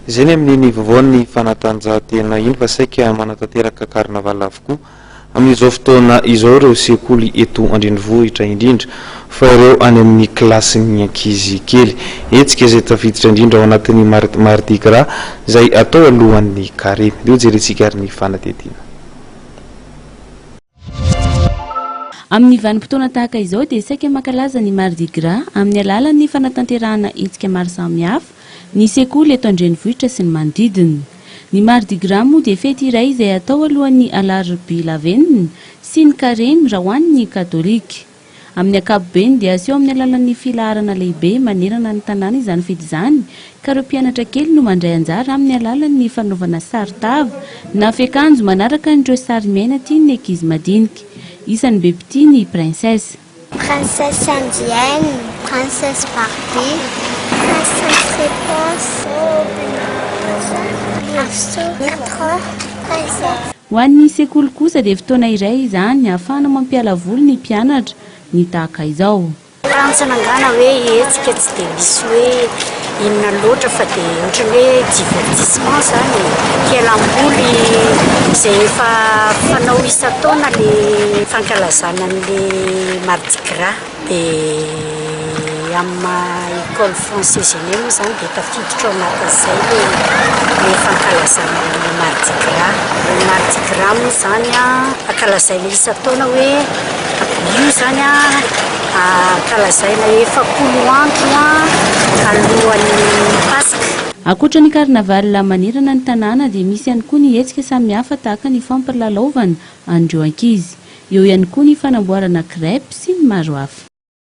Izay ny amin'iny vaovaon'ny fanatanjahantena iny fa saika manatanteraka carnaval avokoa amin'izao fotoana izao ireo sekoly eto an-drenivohitra indrindra fa ireo any amin'ny kilasin'ny ankizy kely. Hetsika izay tafiditra indrindra ao anatin'ny Mardi Gras izay atao alohan'ny karemy. Ndeha hojerentsika ary ny fanadihadiana. Amin'ny vanim-potoana tahaka izao dia saika mankalaza ny Mardi Gras amin'ny alalan'ny fanatanterahana hetsika maro samihafa ny sekoly eto an-drenivohitra sy ny manodidina. Ny Mardi Gras moa dia fety iray izay atao alohan'ny alarobia lavenona sy ny karemy raha ho an'ny katolika. Amin'ny ankapobeny dia aseho amin'ny alalan'ny filaharana lehibe manerana ny tanàna izany fety izany ka ireo mpianatra kely no mandray anjara amin'ny alalan'ny fanaovana saron-tava na fiakanjo manaraka an'ireo sarimiaina tian'ny ankizy madinika. Isan'ny be mpitia ny Princesse. Princesse indienne, Princesse Barbie, Princesse Réponse, Princesse. Ho an'ny sekoly kosa dia fotoana iray izany ahafahana mampiala voly ny mpianatra ny tahaka izao. Tanjona angana hoe hetsika tsy dia misy hoe inona loatra fa dia ohatran'ny hoe divertissement izany e, fialamboly izay efa fanao isan-taona ilay fankalazana an'ilay mardi gras. Dia amin'ny maha école française anay moa izany dia tafiditra ao anatin'izay ilay ilay fankalazana ny mardi gras. Ny mardi gras moa izany an, ankalazaina isan-taona hoe io izany an ankalazaina 40 andro an alohan'ny paska. Ankoatra ny carnaval manerana ny tanàna dia misy ihany koa ny hetsika samihafa tahaka ny fampilalaovana an'ireo ankizy. Eo ihany koa ny fanamboarana crêpe sy ny maro hafa.